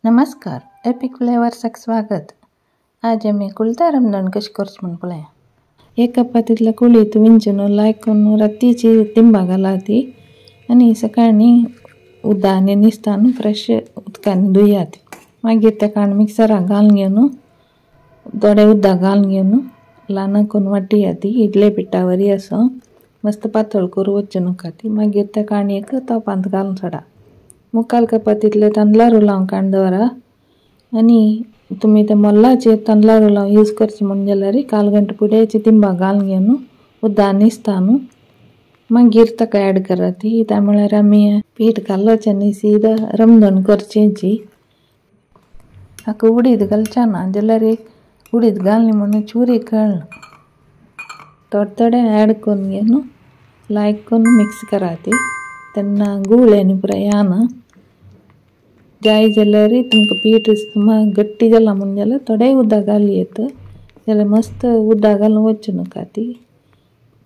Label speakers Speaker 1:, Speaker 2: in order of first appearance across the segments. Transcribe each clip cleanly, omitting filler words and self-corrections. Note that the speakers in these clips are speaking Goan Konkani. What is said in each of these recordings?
Speaker 1: नमस्कार, एपिक फ्लेवर्साक स्वागत। आज आमी कुळता रमदाण कशें करचें म्हूण पळया। एक कपातीतले कुळीत विंचून लायकून रातीची तिंबा घाला ती आनी सकाळीं उदकांनी निसतान फ्रेश उदकांनी धुयात। मागीर ते काण मिक्सराक घालून घेवन थोडे उदक घालून घेवन ल्हान करून वांटया ती इडले पिठा वरी असो मस्त पातळ करून वचूं नाका ती। मागीर ते काणयेक तोपांत घालून सोडा। मुखार कपातीतले तांदळा रुलाव काण दवरा आनी तुमी ते मोल्लाचेर तांदळा रुलाव यूज करचे म्हूण जाल्यार काल घंटे पुड्याची तिंबा घालून घेवन उदकां निसता न्हू मागीर ताका ऍड करा ती। त्या म्हळ्यार आमी पीठ घालोचें न्ही, सीधा रमदण करचेंची। हाका उडीद घालचे ना जाल्यार उडीद घालनी म्हणून चुरी कळना। थोडे थोडे ऍड करून घेवन लायक करून मिक्स करा ती। तेन्ना गुळ आनी पुराय येना जाय जाल्यार तुमकां पीठ सुमार गट्टी जाला म्हूण जाल्यार थोडें उदक घालूं येता, जाल्यार मस्त उदक घालून वचूं नाका ती।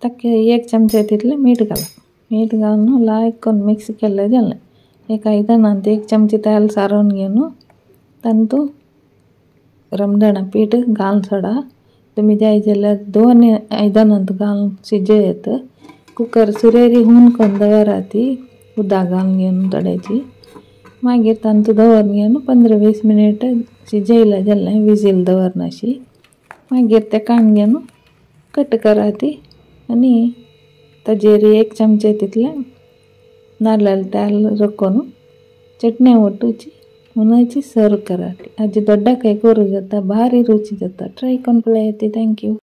Speaker 1: ताका एक चमचा तितलें मीठ घाला। मीठ घालून लायक करून मिक्स केलें जालें। एक आयदनांत एक चमचे तेल सारोवन घेवन तातूंत रमदाणा पीठ घालून सोडा। तुमी जाय जाल्यार दोन आयदनांत घालून शिजय येता। कुकर सुरेरी हून करून दवरा ती उदक घालून घेवन थोड्याची। मागीर तांतूं दवरून घेवन 15-20 मिनट शिजयलें जालें, विजील दवरनाशी। मागीर तें काडून घेवन कट करा ती आनी ताजेर एक चमचे तितलें नाल्लाचें तेल रकोवन चटणी ओटूची म्हणून सर्व करा ती। हाजी दोड्डाकाय करूं जाता, भारी रुची जाता। ट्राय करून पळयात ती। Thank you.